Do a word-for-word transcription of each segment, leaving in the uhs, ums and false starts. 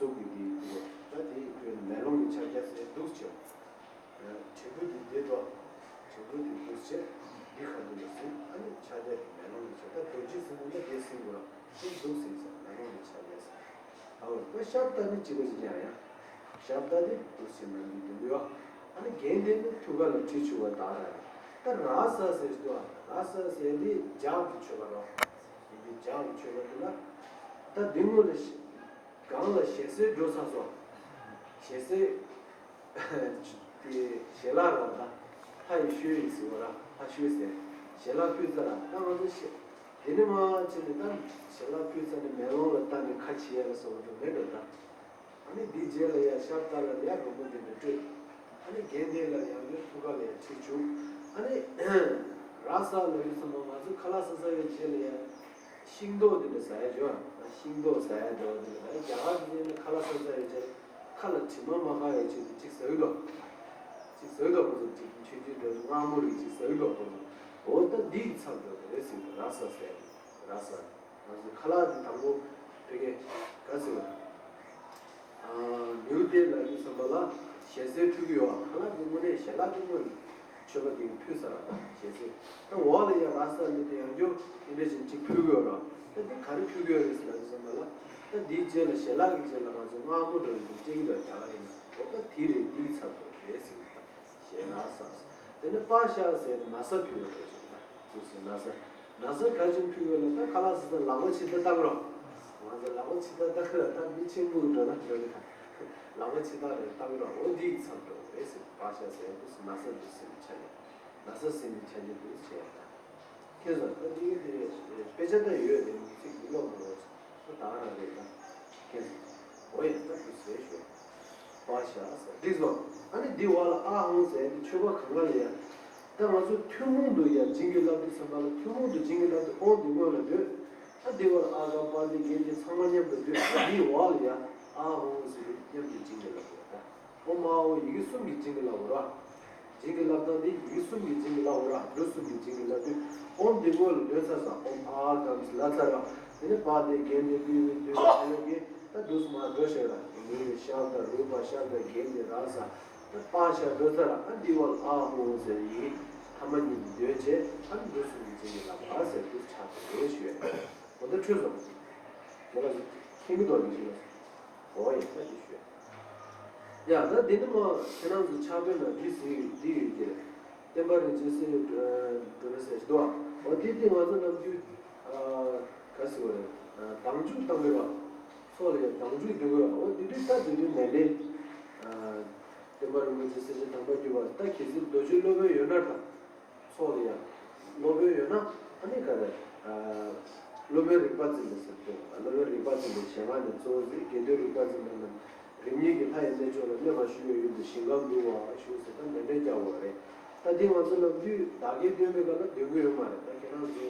གཟུགས་ཀྱི་དེ་འདུག་པ། ད་དེ་ཁོའི་མེ་ལོང་གི་ཕྱག་རྒྱ་ཟེར་འདུག་ཅེས། དྲིལ་བུ་དེ་འདི་འགྲོ། དྲིལ་བུ་དེ་འདུག་ཅེས་འདི་ཁ་ཐུག་ལ་ཟིན། ཨ་ནི་ཕྱག་རྒྱ་དེ་མེ་ལོང་གི་ཕྱག་རྒྱ། ད་རྡོ་རྗེ་གཟུགས་ཀྱི་ན་དེ་ཟིན་དགོས་ར། དེ་འདུག་ཟིན་ཟེར། མེ་ལོང་གི་ཕྱག་རྒྱ་ཟེར། ཨ་འོ་ཁོ་ཤབ་ད་ནི་གཅིག་པ་ཞིག་ཀྱང་ཡང་། ཤབ་ད་དེ་འདུག་ཟིན་ན་འདི་འདུག་ཡོད། ཨ་ནི་རྒྱན་དེ་ནི་ཐུགས་ཀ་ལ་བྲིས་བཅུག་པ་དག་ར། ད་ར་ས་ཟེར་འདུག་ཨ། ར་ས་ཟེར་འདི་ལྗགས་ཀྱི་མཆོད་པ་རོ། འདི་ལྗགས་ཀྱི་མཆོད་པ་དེ་ལ། ད་འདི་སྔོན་ལ་ཤ་སྒང་ལ་ཞལ་ཟས་འགྲོ་ཚར་སོང་། ཞལ་ཟས་དེ་ཞལ་ལག་ར། ད་ལྷ་ཡི་ཤོད་ཡིན་ཟེར་བ་ར། ལྷ་ཤོད་ཟེར། ཞལ་ལག་ཕུལ་ཚར་ར། ད་ང་ཚོ་ཞལ་དེ་ནི་མ་བྱས་ནས་ད་ཞལ་ལག་ཕུལ་ཚར་ནས་མེ་ལོང་ལ་བལྟས་ནས་ཁ་ཕྱེ་ཡ་ལ་སོགས་པ་འགྲོ་མེད་འགྲོ་ད། ཨ་ནི་འདི་རྗེས་ལ་ཡ་ཤབ་ད་ལ་ཡ་རོལ་མོ་འདི་འདྲ་སྤྲོད། ཨ་ནི་རྒྱན་དེ་ལ་ཡང་འདི་ཐུགས་ཀ་ལ་ཡ་ཁྲིད་བཅུག་ཨ་ནི་ར་ས་ལ་ཡོད་ཙམ་པ་ང་ཚོ་ཁ་ལག་ཟ་ས་ཡོད་རྗེས་ལ་ཡ། ཤིང་ཏོག་དེ་འདྲ་ཟ་ཡ་བྱོས། ཤིང་ཏོག་ཟ་ཡ་འདྲ་བ་དེ་འདྲ། རྒྱ་གར་དེ་ནི་ཁ་ལག་ཟ་ས་ཡོད་ཅེ། ཁ་ལ་དྲི་མ་མ་ཁ་ཡ་ཆེད་དུ་གཅིག་ཟ་གི་འདུག་གཅིག་ཟ་གི་འདུག་ཁོ་ཚོ་གཅིག་ཆུང་ཆུང་འདྲ་མངར་མོ་རིགས་གཅིག་ཟ་གི་འདུག་ཁོ་ཚོ། འོ་ད་འདི་ཡི་ཚབ་འདྲ་བ་རེད་ཟེར་གི། ར་ས་ཟེར་གི། ར་ས། ང་ཚོ་ཁ་ལག་དེ་དང་པོ་ཕ་གི་ག་ཟེར་བ། ཨ། ནིའུ་ཏེ་ལ་ཡོད་ཙམ་པ་ལ་ཞལ་ཟས་འཁྲུ་གི་ཡོད། ཁ་ལག་དེ་དངོས་གནས་ཞལ་ལག་དེ་དངོས་གནས་མཆོད་པ་དེ་ཕུལ་ས་ར། ད་ཞལ་ཟས། ད་འོག་ལ་ཡ་ར་ས་ནི་དེ་ཡང་འགྱོ་དེ་འདྲ་ཞིག་གཅིག་ཕུལ་གི་ཡོད་ར། ད་འདི་ག་རེ་ཕུལ་གི་ཡོད་རེད་ཟེར་ལ་ཡོད་ཙམ་པ་ལ། ད་འདིའི་རྗེས་ལ་ཞལ་ལག་གི་རྗེས་ལ་ང་ཚོ་མངར་མོ་འདྲ་བོ་ཅིག་སྤྲད་ཀྱི་འདུག་རྒྱ་གར་ཡིན་ན། འོ་ད་དེ་རེད། འདི་ཡི་ཚབ་ཏུ་རེད་ཟེར་གི་ད། ཞེས་ན་ས། དེ་ནས་པ་ཤ་ཟེར་ན་ས་ཕུལ་བ་རེད་ཟེར་ན། ཟེར་ན་ས། ན་ས་ག་ཅིག་ཕུལ་བ་ལ་ད་ཁ་ལག་ཟ་ས་ལག་པ་ཕྱི་ལྟ་བཏང་རོགས། ང་ཚོ་ལག་པ་ཕྱི་ལྟ་བཏང་ར། ད་མི་ཆེན་པོ་འགྲོ་ན་འགྲོ་གི་ད། ལག་པ་ཕྱི་ལྟ་རེ་བཏང་རོགས། འོ་འདི་ཡི་ཚབ་ཏུ་རེད་ཟེར། པ་ཤ་ཟེར་དུས་ན་ས་འདི་ཟེར་ནས་ཆ་ནས། ན་ས་ཟེར་ནས་ཆ་ནས་འདུག་ཟེར་ཡ་ད། ཁྱེད་ཚོ་ད་འདི་གི་དེ་དཔེ་ཆ་ད་ཡོད་དེ་མི་ཚིག་མི་ཀློག་མི་རོགས། ད་ག་རང་རེད་ད། ཁྱེད་ཚོ། འོ་ཡ་ད་འདུག་ཟེར་ཞུ། པ་ཤ་ཟེར་འགྲིག་སོང་། ཨ་ནི་འདི་འོག་ལ་ཨ་ཧོང་ཟེར་ཡ་འདི་མཆོད་པ་གང་ག་ལ་ཡ། ད་ང་ཚོ་ཐུན་མོང་དུ་ཡ་བྱིན་གྱིས་བརླབས་དུས་ཙམ་པ་ལ། ཐུན་མོང་དུ་བྱིན་གྱིས་བརླབས་དུས་ཨོང་འདི་སྔོན་ལ་འདོད། ད་འདི་འོག་ལ་ཨ་ག་པ་ཏི་གན་ཏི་ཚང་མ་མཉམ་དུ་འདོད། ཨ་འདི་འོག་ལ་ཡ་ཨ་ཧོང་ཟེར་དུས་མཉམ་དུ་བྱིན་གྱིས་བརླབས་དགོས་ད། ཨོཾ་ཨཱཿཧཱུྃ་ཡི་གེ་གསུམ་གྱིས་བྱིན་གྱིས་བརླབས་དགོས་ར། བྱིན་གྱིས་བརླབས་སྟངས་དེ་ཡི་གེ་གསུམ་གྱིས་བྱིན་གྱིས་བརླབས་དགོས་ར། འབྲུ་གསུམ་གྱིས་བྱིན་གྱིས་བརླབས་དུས་ཨོཾ་འདི་སྔོན་ལ་འདོན་ཚར་སོང་། ཨོཾ་ཨཱཿཧཱུྃ་ཟེར་ལབ་ཚར་ར། དེ་ནས་པ་ཏི་གན་ཏི་པི་པི་ཏི་ཨ་ལོ་གི་ད་འདུག་སེ་མར་འགྲོ་ཤེས་ར། ནི་ཤབ་ད་རུ་པ་ཤབ་ད་གན་ཏི་ར་ས། ད་པ་ཤ་འགྲོ་ཚར་ར། ཨ་འདི་བ་ལ་ཨ་ཧོ་ཟེར་ཡི་གེ་ཐ་མ་གཉིས་འདོན་བྱས། ཨ་འབྲུ་གསུམ་གྱིས་བྱིན་གྱིས་བརླབས་པ་ཟེར་འདུག་ཆགས་འདུག་ཞུ་ཡ། འོ་ད་འཕྲོས་སོང་། དེ་ལ་མཁྱེན་གྱི་འདུག་ནི་ཞུ་ལ། འོ་ཡ་ད་འདི་ཞུ་ཡ། ཡ་ད་འདི་ནི་མ་ཁྱེད་རང་ཚོ་ཕྱག་དཔེ་ན་འདི་ཟེར་འདི་ཡོད་ཀྱི་རེད། བསྟན་པ་རིན་ཆེན་གསེར་གྱི་སྒྲོན་མེ་ཟེར་ཞིག་འདུག་ཨ། འོ་དེ་དེ་ང་ཚོ་ནམ་རྒྱུན་ག་ཟེར་བ་རེད། མདང་ཇུས་བཏང་དགོས་ར། ཚོགས་ལ་ཡ་མདང་ཇུས་འདོན་དགོས་ར། འོ་དེ་དུས་ད་དེ་དུས་ནས་ལས། བསྟན་པ་རིན་པོ་ཆེ་གསེར་ཁྲི་དམ་པ་བརྒྱུད་པ་ད་གལ་སྲིད་རྡོ་རྗེ་སློབ་དཔོན་ཡོད་ན་ད། ཚོགས་ལ་ཡ། སློབ་དཔོན་ཡོད་ན་ཨ་ནི་ག་རེ། སློབ་དཔོན་རིག་པ་འཛིན་པ་ཟེར་དུས། སློབ་དཔོན་རིག་པ་འཛིན་པའི་ཞལ་སྔ་ནས་གཙོ་བོ་འཛིན། དགེ་འདུན་རིག་པ་འཛིན་པ་རྣམས་རིམ་གཉིས་ཀྱི་ལྷ་ཡི་རྣལ་འབྱོར་ལ་གནོད་པ་ཞུ་བའི་ཡུལ་དུ་ཞིང་ཁམས་འདུལ་བ་ཞུ་ཟེར་ད་མཎྜལ་རྒྱག་དགོས་རེད། ད་འདི་ང་ཚོ་ནམ་རྒྱུན་བདག་བསྐྱེད་འདོན་པའི་སྐབས་ལ་འདོན་གྱི་ཡོད་མ་རེད། ད་ཁྱེད་རང་ཚོ།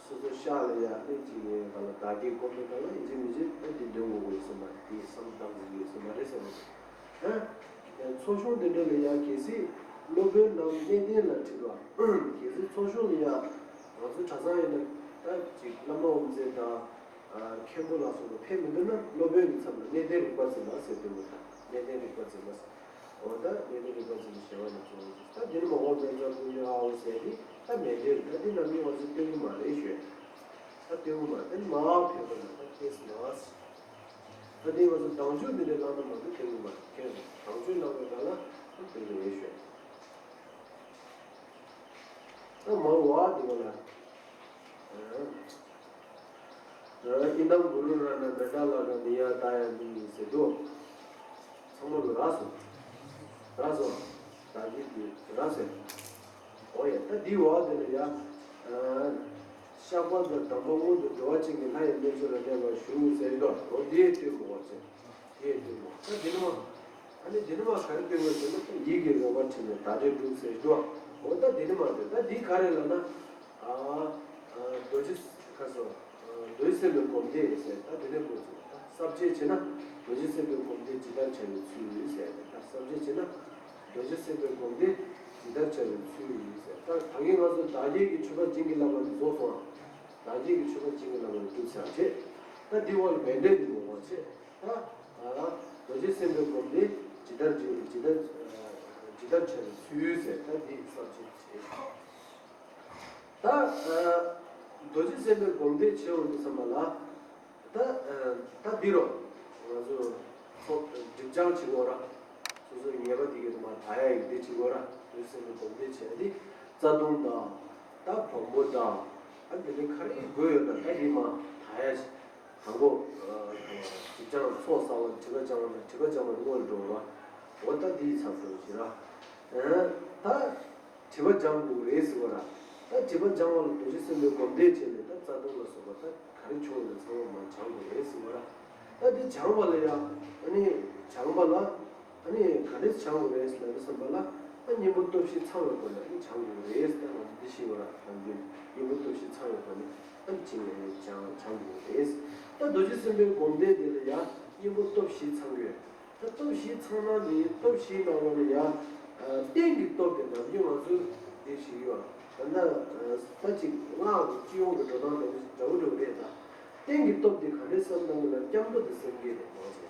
སོ་སོ་ཤག་ལ་ཡ་ཨ་ནི་གཅིག་ཡིན་ག་ལ་བདག་བསྐྱེད་སྒོམ་པའི་སྐབས་ལ་ཡིན་གཅིག་མིན་གཅིག་ད་འདི་འདོན་དགོས་ཀྱི་ཡོད་ས་མ་རེད། དེ་བསམ་བཏང་ཟིན་གྱི་ཡོད་ས་མ་རེད་བསམ་གྱི་འདུག་ད་ཚོགས་ཆུང་འདི་འདྲ་ལ་ཡ་གལ་སྲིད་སློབ་དཔོན་ནམ་གནས་བརྟན་ལ་ཁྲིད་པ། གལ་སྲིད་ཚོགས་ཆུང་ལ་ཡ་ང་ཚོ་གྲྭ་ཚང་ཡིན་ན་ད་ཅིག་བླ་མ་དབུ་མཛད་དང་། མཁན་པོ་ལ་སོགས་པ་ཕེབས་མི་འདུག་ན་སློབ་དཔོན་གྱི་མཚམས་ལ་གནས་བརྟན་རིག་པ་འཛིན་པ་ཟེར་འདུག་མ་ད་གནས་བརྟན་རིག་པ་འཛིན་པ་ཟེར། འོ་ད་གནས་བརྟན་རིག་པ་འཛིན་པའི་ཞལ་སྔ་ནས་གཙོ་བོ་ཟེར། ད་འདི་ནི་མ་འོངས་པའི་ཚེ་སྐུ་མི་ཨའོ་ཟེར་ཏེ་ད་མེ་འདྲེར་ད་འདི་རྣམ་སྨིན་ང་ཚོས་སྟོན་གྱི་མ་རེད་ཞུས། ད་སྟོན་གྱི་མ་རེད། ད་མ་ཕེབས་པ་ན་ད་ཁྱེད་སུ་ལ་ཟེར། ད་འདི་ང་ཚོ་མདང་ཇུས་འདི་འདྲའི་བླངས་ན་མ་གཏོགས་སྟོན་གྱི་མ་རེད། ཁྱེད་མདང་ཇུས་བླངས་པའི་སྒང་ལ་ད་སྟོན་གྱི་རེད་ཞུས། ད་མ་འོངས་པ་འདི་བ་ལ། ཨིནྡཱཾ་གུ་རུ་རཏྣ་མཎྜལ་ལ་ཀ་ནི་ཡ་ཏཱ་ཡ་མི་ཟེར་དུས། ཚང་མ་ལ་རག་སོང་། རག་སོང་། ད་འདི་དེ་རག་སོང་། འོ་ཡ་ད་འདི་བ་དེ་ལ་ཡ། བཤགས་པ་དང་གདམས་པ་སྔོན་དུ་འགྲོ་བ་ཅན་གྱི་ལྷ་ཡི་རྣལ་འབྱོར་ལ་གནས་པར་ཞུ་ཟེར་དུས་འོ་འདི་སྟོན་དགོས་པ་ཟེར། དེ་སྟོན་དགོས། ད་འདི་ནི་མ། ཨ་ནི་འདི་ནི་མ་ག་རེ་སྟོན་དགོས་ཟེར་ན་ད་ཡིད་ཀྱི་རེ་བ་དྲན་ནས་བདག་འབྲས་སྒྲུབ་ཟེར་དུས་འོ་ད་འདི་ནི་མ་སྟོན། ད་འདི་ག་རེ་ལབ་ན། ཨ། རྡོ་རྗེ་ཁ་སོ། རྡོ་རྗེ་སེམས་དཔའི་སྒོམ་བཟླས་ཟེར་ད་དེ་ནས་འགོ་ཚུགས། ད་གསལ་བྱེད་བྱས་ན་རྡོ་རྗེ་སེམས་དཔའི་སྒོམ་བཟླས་ཇི་ལྟར་བྱ་བའི་ཚུལ་ཟེར། ད་གསལ་བྱེད་བྱས་ན་རྡོ་རྗེ་སེམས་དཔའི་སྒོམ་བཟླས་ཇི་ལྟར་བྱ་བའི་ཚུལ་ཟེར། ད་ད་གིན་ང་ཚོ་བདག་བསྐྱེད་ཀྱི་མཆོད་པ་བྱིན་གྱིས་བརླབས་པ་འདི་རྫོགས་སོང་། བདག་བསྐྱེད་ཀྱི་མཆོད་པ་བྱིན་གྱིས་བརླབས་པ་འདི་གྲུབ་ཚར་བྱས། ད་འདི་བ་ལ་མཎྜལ་འདི་མོ་བ་བྱས། ད་རྡོ་རྗེ་སེམས་དཔའི་སྒོམ་བཟླས་ཇི་ལྟར་བྱ་ཇི་ལྟར་ཇི་ལྟར་བྱ་བའི་ཚུལ་ཟེར། ད་འདི་བསམ་ཚུལ་བྱེད། ད་རྡོ་རྗེ་སེམས་དཔའི་སྒོམ་བཟླས་བྱེད་འོང་དུས་ཙམ་པ་ལ། ད་ད་འདི་རོ། ང་ཚོ་ཚོགས་སྒྲིབ་སྦྱང་བྱེད་དགོས་ར། སོ་སོའི་ཉེས་པ་འདི་གའི་དུ་མ་དག་ཡ་ཡིན་དེ་བྱེད་དགོས་ར། རྡོ་རྗེ་སེམས་དཔའི་སྒོམ་བཟླས་བྱེད་ཡ་འདི་རྩ་ལྟུང་དང་། ད་བམ་པོ་དང་། ཨ་འདི་འདྲ་ག་རེ་དགོས་ཡོད་ན་ད་འདི་མ་དག་ཡ་ཞིག་དང་པོ། སྒྲིབ་སྦྱང་ཚོགས་བསགས་པ་སྒྲིབ་པ་སྦྱང་བ་ན་སྒྲིབ་པ་སྦྱང་བ་དངོས་ལ་འགྲོ་བ། འོ་ད་འདི་ཡི་ཚབ་ཏུ་བྱེད་ར། ད་སྒྲིབ་པ་སྦྱང་དགོས་རེད་ཟེར་བ་ར། ད་སྒྲིབ་པ་སྦྱང་བ་ལ་རྡོ་རྗེ་སེམས་དཔའི་སྒོམ་བཟླས་བྱས་ནས་ད་རྩ་ལྟུང་ལ་སོགས་པ་ད་ག་རེ་བྱུང་ཡོད་ན་ཚང་མ་མར་སྦྱང་དགོས་རེད་ཟེར་བ་ར། ད་འདི་སྦྱང་བ་ལ་ཡང་ཨ་ནི་སྦྱང་བ་ལ། ཨ་ནི་ག་འདྲས་སྦྱང་དགོས་རེད་ལབ་དུས་ཙམ་པ་ལ། ཨ་གཉེན་པོ་སྟོབས་བཞི་ཚང་བའི་སྒོ་ནས་ཨ་ནི་སྦྱང་དགོས་རེད། ད་ང་ཚོ་འདི་ཤེས་པ་ར། ནམ་རྒྱུན་གཉེན་པོ་སྟོབས་བཞི་ཚང་བའི་སྒོ་ནས་ཨ་ནི་བྱིངས་ནས་སྦྱང་སྦྱང་དགོས་རེད། ད་རྡོ་རྗེ་སེམས་དཔའི་སྒོམ་བཟླས་འདི་ལ་ཡང་གཉེན་པོ་སྟོབས་བཞི་ཚང་དགོས། ད་སྟོབས་བཞི་ཚང་ན་འདི་སྟོབས་བཞིའི་ནང་ལོགས་ལ་ཡང་རྟེན་གྱི་སྟོབས་དེ་ནམ་རྒྱུན་ང་ཚོ་འདི་ཞིག་ཡོད། ད་ལྟ་ད་ཅིག་སྔགས་ཀྱི་སྤྱི་ཡོངས་ཀྱི་འགྲོ་སྟངས་འདྲ་བོ་འདྲ་བོ་རེད། ད་རྟེན་གྱི་སྟོབས་དེ་ག་འདྲས་བསམ་བཏང་གི་ན་སྐྱབས་འགྲོ་དང་སེམས་བསྐྱེད་རེད་མང་ཆེ།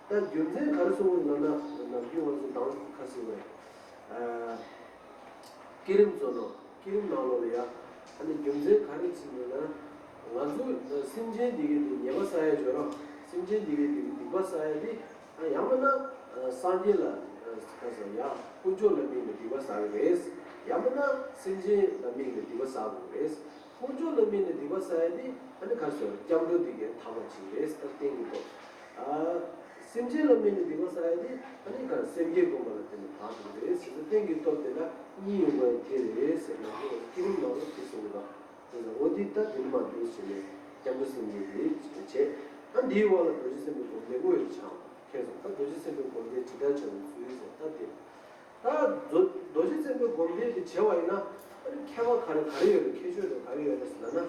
ད་རྒྱུ་མཚན་ག་རེ་གསུངས་ཡོད་ལབ་ན། ནམ་རྒྱུན་ང་ཚོ་དང་ཁ་སྲིད་བས་ཨ་བསྐྱེད་རིམ་ཚོ་ནང་བསྐྱེད་རིམ་ནང་ལོགས་ལ་ཡ། ཨ་ནི་རྒྱུ་མཚན་ག་རེ་ཕྱིན་ཡོད་ན། ང་ཚོ་སེམས་ཅན་འདི་གའི་འདི་ཉེས་པ་བསགས་ཡ་འཇོག་ར། སེམས་ཅན་འདི་གའི་འདི་སྡིག་པ་བསགས་ཡ་འདི། ཡང་མིན་ན་སངས་རྒྱས་ལ་ག་ཟེར་ཡ་དཀོན་མཆོག་ལ་དམིགས་ནས་སྡིག་པ་བསགས་ཀྱི་རེད། ཡང་མིན་ན་སེམས་ཅན་ལ་དམིགས་ནས་སྡིག་པ་བསགས་དགོས་རེད། དཀོན་མཆོག་ལ་དམིགས་ནས་སྡིག་པ་བསགས་ཡ་འདི་ཨ་ནི་ག་ཟེར་སྐྱབས་འགྲོ་འདི་གའི་ཐར་པ་ཅིག་རེད། ད་རྟེན་གྱི་སྟོབས། ཨ། སེམས་ཅན་ལ་དམིགས་ནས་སྡིག་པ་བསགས་ཡ་དེ་ཨ་ནི་ག་སེམས་བསྐྱེད་སྒོམ་པ་ལ་བརྟེན་ནས་དག་ཐུབ་རེད་ཟེར་ན། རྟེན་གྱི་སྟོབས་དེ་ལ་གཉིས་ཡོང་བ་དེ་རེད་ཟེར་ན། འདི་བསྐྱེད་རིམ་ནང་ལ་དེ་གསུངས་འདུག་དེ་ཚོ་འོ་འདི་ལྟ་དེ་མ་འདུག་ཟེར་ནས་སྐྱབས་འགྲོ་སེམས་བསྐྱེད་དེ་བྱེད། ཨ་འདིའི་འོག་ལ་རྡོ་རྗེ་སེམས་དཔའི་སྒོམ་བཟླས་དངོས་སུ་བྱ་བ་མཁས་སོང་། ད་རྡོ་རྗེ་སེམས་དཔའི་སྒོམ་བཟླས་ཇི་ལྟར་བྱ་བའི་ཚུལ་ཟེར། ད་དེ་ད་རྡོ་རྗེ་སེམས་དཔའི་སྒོམ་བཟླས་དེ་བྱེད་པ་ཡིན་ན་ཨ་ནི་ཁྱད་པར་ག་རེ་ག་རེ་ཡོད་རེད། ཁྱད་ཆོས་དེ་ག་རེ་ཡོད་རེད་ཟེར་ན།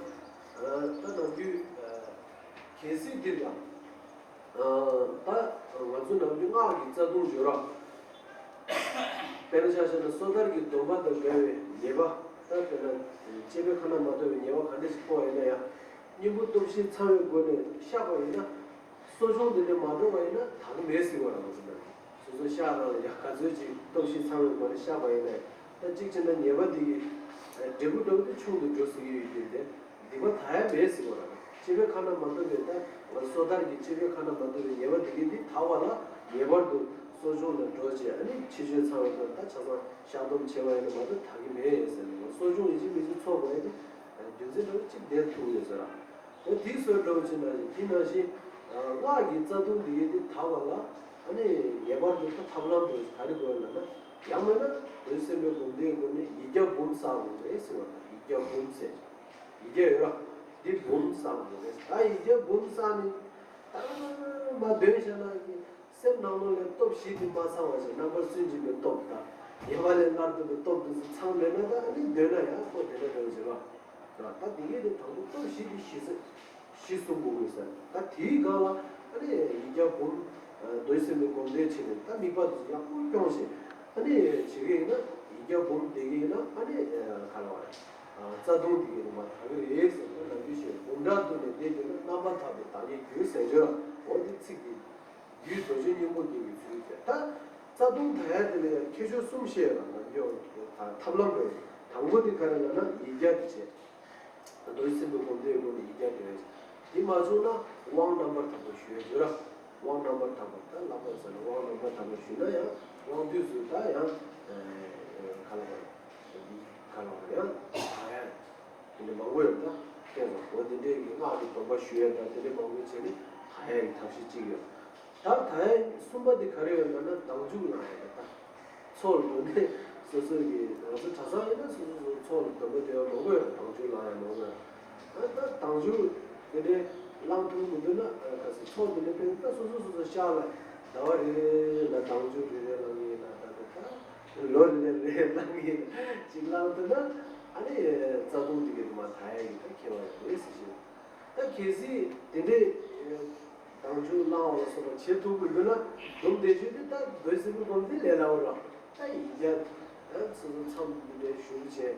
ད་ནམ་རྒྱུན་གལ་སྲིད་འདིར་ཡང་། ད་ང་ཚོ་ནམ་རྒྱུན་སྔགས་ཀྱི་རྩ་ལྟུང་བརྗོད་ར། དཔེར་ན་ཆ་བཞག་ན་སོ་ཐར་གྱི་སྡོམ་པ་དང་འགལ་བའི་ཉེས་པ། ད་དཔེར་ན་སྤྱོད་པའི་ཁ་ན་མ་ཐོ་བའི་ཉེས་པ་ག་འདྲ་ཞིག་ཕོག་པ་ཡིན་ན་ཡང་། གཉེན་པོ་སྟོབས་བཞི་ཚང་བའི་སྒོ་ནས་བཤགས་པ་ཡིན་ན། གསོ་སྦྱོང་དེ་འདྲ་མ་འགྲོ་བ་ཡིན་ན་དག་གི་མེད་ཟེར་བ་ར། ང་ཚོ་ནམ་རྒྱུན་སོ་སོ་བཤགས་ར་ལ་ཡང་ག་ཚོད་ཅིག་སྟོབས་བཞི་ཚང་བའི་སྒོ་ནས་བཤགས་པ་ཡིན་ན་ཡང་། ད་གཅིག་བྱས་ན་ཉེས་པ་འདི་གི་འབྲས་བུ་འདྲ་བོ་དེ་ཆུང་དུ་འགྲོ་སྲིད་ཀྱི་ཡོད་དུས་དེ། སྡིག་པ་དག་ཡ་མེད་ཟེར་བ་ར། སྤྱོད་པའི་ཁ་ན་མ་ཐོ་བའི་ད་ང་སོ་ཐར་གྱི་སྤྱོད་པའི་ཁ་ན་མ་ཐོ་བའི་ཉེས་པ་དེ་གའི་འདི་དག་པ་ལ་ངེས་པར་དུ་གསོ་སྦྱོང་ལ་འགྲོ་བྱས། ཨ་ནི་ཕྱི་བཤོལ་ཚང་བའི་ཐོག་ད་ཆ་ཚང་བཤགས་སྡོམ་བྱས་པ་ཡིན་ན་མ་གཏོགས་དག་གི་མེད་ཟེར་ནས། གསོ་སྦྱོང་ཡིན་གཅིག་མིན་གཅིག་ཚོགས་དགོས་ཡ་དེ་རྒྱུ་མཚན་འདྲ་བོ་གཅིག་དེར་ཐུག་ཡོད་ཟེར་ར། འོ་དེ་བཟོ་འདྲ་བོ་ཅིག་ནང་བཞིན་དེ་ནང་བཞིན་སྔགས་ཀྱི་རྩ་ལྟུང་དེ་གའི་འདི་དག་པ་ལ་ཨ་ནི་ངེས་པར་དུ་ད་ཐབས་ལམ་འདྲ་བོ་ཞིག་ག་རེ་དགོས་ལབ་ན། ཡང་མིན་ན་རྡོ་རྗེ་སེམས་དཔའི་སྒོམ་བཟླས་སྒོ་ནས་ཡིག་བརྒྱ་འབུམ་བསགས་དགོས་རེད་ཟེར་བ་དང་། ཡིག་བརྒྱ་འབུམ་ཟེར། ཡིག་བརྒྱ་ཡོད་ར། འདི་འབུམ་བསགས་དགོས་རེད། ད་ཡིག་བརྒྱ་འབུམ་བསགས་ནས་ད་མ་འདོན་བྱས་ན་སེམས་ནང་ལོགས་ལ་སྟོབས་བཞི་དེ་མ་ཚང་བ་ཞིག་རྣམ་པར་སུན་འབྱིན་པའི་སྟོབས་དང་ཉེས་པ་ལས་སླར་ལྡོག་པའི་སྟོབས་དེ་ཚོ་ཚང་མེད་ན། ད་ཨ་ནི་འདོན་ན་ཡང་ཁོ་དེ་འདྲ་འདྲ་བོ་ཞིག་ར། ད་དེ་གས་དེ་དང་པོ་སྟོབས་བཞི་དེ་གཞི་གཞི་བཟུང་དགོས་ཀྱི་ཟེར། ད་དེའི་སྒང་ལ་ཨ་ནི་ཡིག་བརྒྱ་འབུམ་རྡོ་རྗེ་སེམས་དཔའི་སྒོམ་བཟླས་བྱས་ནས་ད་དམིགས་པ་དེ་ཚོ་ཡག་པོ་སྐྱོང་བྱས། ཨ་ནི་བྱེད་ཀྱི་ཡིན་ན་ཡིག་བརྒྱ་འབུམ་བཟླས་ཀྱི་ཡིན་ན་ཨ་ནི་ག་ལ་བ་རེད། རྩ་ལྟུང་དེ་གའི་མ་དག་གི་རེད་ཟེར་ན། ནམ་རྒྱུན་བཤད་འབུམ་ཕྲག་བསྡུས་ནས་བཟླས་བྱས་ན་རྣམ་པར་དག་པའི་བདག་ཉིད་འགྱུར་ཟེར་བརྗོད་ལ། འོ་དེ་ཚིག་གི་རྒྱུད་རྡོ་རྗེ་སྙིང་པོ་འགྱུར་བའི་ཚུལ་ཟེར། ད་རྩ་ལྟུང་དག་ཡ་དེ་ལ་ཡང་ཁྱད་ཆོས་གསུམ་བཤད་ལ། ནམ་རྒྱུན་ཐབས་ལམ་རེད། དང་པོ་དེ་ག་རེ་ལབ་ན་ཡིག་བརྒྱ་དེ་བྱས། རྡོ་རྗེ་སེམས་དཔའི་སྒོམ་བཟླས་སྒོ་ནས་ཡིག་བརྒྱ་དེ་བྱས། དེ་མ་བྱུང་ན་དབང་རྣམ་པར་དག་པ་ཞུ་ཡ་ཡོད་ར། དབང་རྣམ་པར་དག་པ། ད་ལྷག་པར་ཟེར་ན་དབང་རྣམ་པར་དག་པ་ཞུས་ན་ཡང་དབང་དུས་སུ་ད་ཡང་ག་ལ་བ་ག་ལ་བ་ཡང་དག་ཡ། དེ་འདྲ་མང་པོ་ཡོད། ད་ཁྱེད་ཚོ་འོ་དེ་འདྲའི་གི་སྔགས་ཀྱི་སྡོམ་པ་ཞུ་ཡ་ད་དེ་འདྲ་མང་པོ་བྱས་ནས་དག་ཡ་གི་ཐབས་ཤེས་གཅིག་ཡོད། ད་དག་ཡ་གསུམ་པ་དེ་ག་རེ་ཡོད་ལབ་ན་མདང་ཆུ་ལངས་ཡ་ད། ཚོགས་ལ་འགྲོ་ནས་སོ་སོ་གི་ང་ཚོ་གྲྭ་ཚང་ཡིན་ན་སོ་སོ་སོ་ཚོགས་ལ་སྡོམ་པ་སྡོད་ཡ་མང་པོ་ཡོད། མདང་ཆུ་ལངས་ཡ་མང་པོ་ཡོད། ད་ད་མདང་ཆུ་དེ་འདྲའི་ལངས་ཐུབ་མི་འདུག་ན་ག་ཚོད་ཚོགས་དེ་འདྲ་སྤེལ་ད་སོ་སོ་སོ་སོ་ཤག་ལ་ཟླ་བ་རེ་རེ་ལ་མདང་ཆུ་རེ་རེ་ལངས་ཡིན་ན། ད་ད་ད་ལོ་རེ་རེ་ལངས་ཡིན་ཅིག་ལངས་ཐུབ་ན་ཨ་ནི་རྩ་ལྟུང་དེ་གའི་མ་དག་ཡ་གི་ད་ཁྱད་པར་ཡོད་རེད་ཟེར་ཞུ། ད་གལ་སྲིད་དེ་འདྲའི་མདང་ཆུ་ལངས་པ་ལ་སོགས་པ་བྱེད་ཐུབ་དགོས་ཡོད་ན། སྒོམ་བཟླས་བརྗོད་དེ་ད་རྡོ་རྗེ་སེམས་དཔའི་སྒོམ་དེ་ལས་སླ་བོ་ར། ད་ཡིག་བརྒྱ་ད་སོ་སོ་མཚམས་འདི་འདྲའི་བཞུགས་བྱས།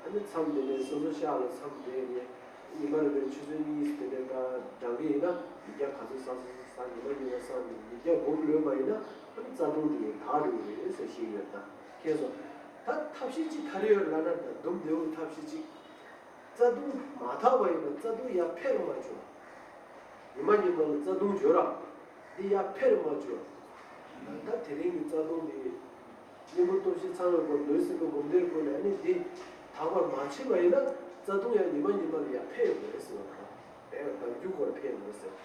ཨ་ནི་མཚམས་འདི་འདྲའི་སོ་སོ་ཤག་ལ་མཚམས་སྦྲེལ་ནས་ཉི་མ་རེ་རེ་ཆུ་ཚོད་གཉིས་དེ་འདྲའི་ད་བགྲང་གི་ཡིན་ན། ཡིག་བརྒྱ་ག་ཚོད་བསགས་བསགས་བསགས་ཉི་མ་ཉི་མ་བསགས་ནས་ཡིག་བརྒྱ་སྒོམ་ལོན་པ་ཡིན་ན་ཨ་ནི་རྩ་ལྟུང་དེ་དག་འགྲོ་གི་རེད་ཟེར་བཤད་ཡོད་ད། མཁྱེན་སོང་། ད་ཐབས་ཤེས་གཅིག་ག་རེ་ཡོད་ལབ་ན་ད་འདུམ་བདེ་བོ་ཐབས་ཤེས་གཅིག་རྩ་ལྟུང་མ་དག་པ་ཡིན་ན་རྩ་ལྟུང་ཡར་འཕེལ་རུ་མ་བྱུང་། ཉི་མ་ཉི་མ་ལ་རྩ་ལྟུང་བྱོས་ར། འདི་ཡར་འཕེལ་རུ་མ་བྱུང་། ད་དེ་རིང་གི་རྩ་ལྟུང་འདི། གཉེན་པོ་སྟོབས་བཞི་ཚང་བའི་སྐོར་མདོ་སེམས་དཔའི་སྒོམ་བཟླས་སྐོར་ནས་ཨ་ནི་འདི་དག་པར་མ་ཕྱིན་པ་ཡིན་ན་རྩ་ལྟུང་ཡང་ཉི་མ་ཉི་མ་ལ་ཡར་འཕེལ་ཡོང་གི་རེད་ཟེར་བ་དང་། དེ་ཡང་ནམ་རྒྱུན་སྐོར་འཕེལ་ཡོང་གི་རེད་ཟེར།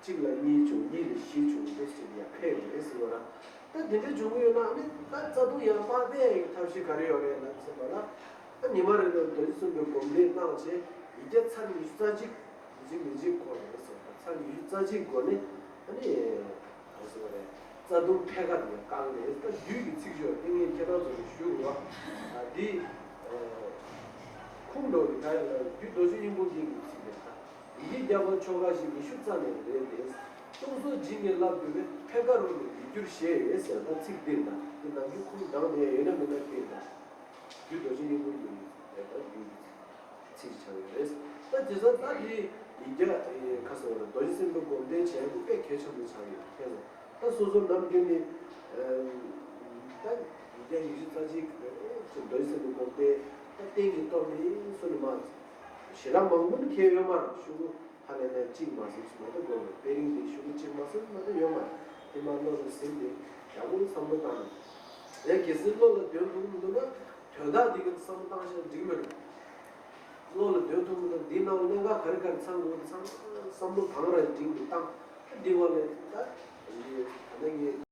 གཅིག་ལ་གཉིས་བྱུང་གཉིས་ལ་བཞི་བྱུང་འདུག་ཟེར་ཡར་འཕེལ་ཡོང་གི་རེད་ཟེར་བ་ར། ད་དེ་འདྲ་བྱུང་གི་ཡོད་ན་ཨ་ནི་ད་རྩ་ལྟུང་ཡར་མར་འཕེལ་ཡག་གི་ཐབས་ཤེས་ག་རེ་ཡོད་རེད་ལབ་ཟེར་བ་ལ། ད་ཉི་མ་རེ་རེར་རྡོ་རྗེ་སེམས་དཔའི་སྒོམ་བཟླས་གནང་བྱས་ཡིག་བརྒྱ་ཚར་ཉི་ཤུ་རྩ་གཅིག་མི་གཅིག་མི་གཅིག་སྐོར་རེད་ཟེར་བ། ཚར་ཉི་ཤུ་རྩ་གཅིག་སྒོ་ནས་ཨ་ནི། ག་རེ་ཟེར་བ་རེད། རྩ་ལྟུང་འཕེལ་ཁ་དེ་བཀག་རེད། ད་རྒྱུད་ཀྱི་ཚིག་ཤོག་ཏིང་ངེ་ཁྱེད་རང་ཚོ་ལ་ཞུ་རུ་བ། ད་འདི། ཁུངས་འགྲོ་གི་ད་ཡང་རྒྱུད་རྡོ་རྗེ་སྙིང་པོ་འདི་གི་ཚིག་རེད་ད། ཡི་གེ་བརྒྱ་པ་ཆོ་ག་བཞི་ཉི་ཤུ་རྩ་ནས་རེད་དེ། སྟོང་གསལ་བྱིན་གྱིས་བརླབས་གྱུར་པའི་འཕེལ་ཁ་རོ་ནས་ཡིག་འགྱུར་ཞེས་ཟེར་ད་ཚིག་འདིར་ད་འདི་ནམ་རྒྱུན་ཁུངས་དྲངས་ནས་ཡོད་ན་མེད་ན་སྐད་ད། རྒྱུད་རྡོ་རྗེ་སྙིང་པོ་འདི་རེད་ད་རྒྱུད། ཚིག་ཆགས་ཡོད་རེད། ད་དེ་ཚོ་ད་དེ་ཡིག་བརྒྱ་ཁ་སོ་རེད། རྡོ་རྗེ་སེམས་དཔའི་སྒོམ་བཟླས་བྱས་འདུག་དཔེ་གལ་ཆེན་པོ་ཆགས་ཡོད་ཁྱེད་ཚོ། ད་སོ་སོ་ནམ་རྒྱུན་ནས་ད་ཡིག་བརྒྱ་ཉི་ཤུ་རྩ་གཅིག་རྡོ་རྗེ་སེམས་དཔའི་སྒོམ་བཟླས་ད་རྟེན་གྱི་སྟོབས་ནི་སུ་ནི་མ་ཞེ་དྲག་མང་པོ་ནི་ཁྱེད་ཡོད་མ་རེད། ཤོག་གུ་ཧ་ལས་ནས་གཅིག་མ་ཟིན་ཞིག་མ་གཏོགས་དགོས་རེད། དཔེ་རིང་དེ་ཤོག་གུ་གཅིག་མ་ཟིན་མ་གཏོགས་ཡོད་མ་རེད། དེ་མ་བློ་ལ་ཟིན་ཏེ་ཡག་པོ་བསམ་བློ་བཏང་ནས་ཡང་གལ་སྲིད་བློ་ལ་འདོན་ཐུབ་མི་འདུག་ན། དོན་དག་འདི་ག་བསམ་བློ་བཏང་ཤེས་འགྲིག་མི་འདུག་བློ་ལ་འདོན་ཐུབ་མི་འདུག་འདི་ནང་གནད་འགག་ག་རེ་ག་རེ་ཚང་དགོས་ཚང་བསམ་བློ་གང་ར་འགྲིག་འདུག་བཏང་། འདི་བ་ལས་ད་ད་ལྟ་ངས་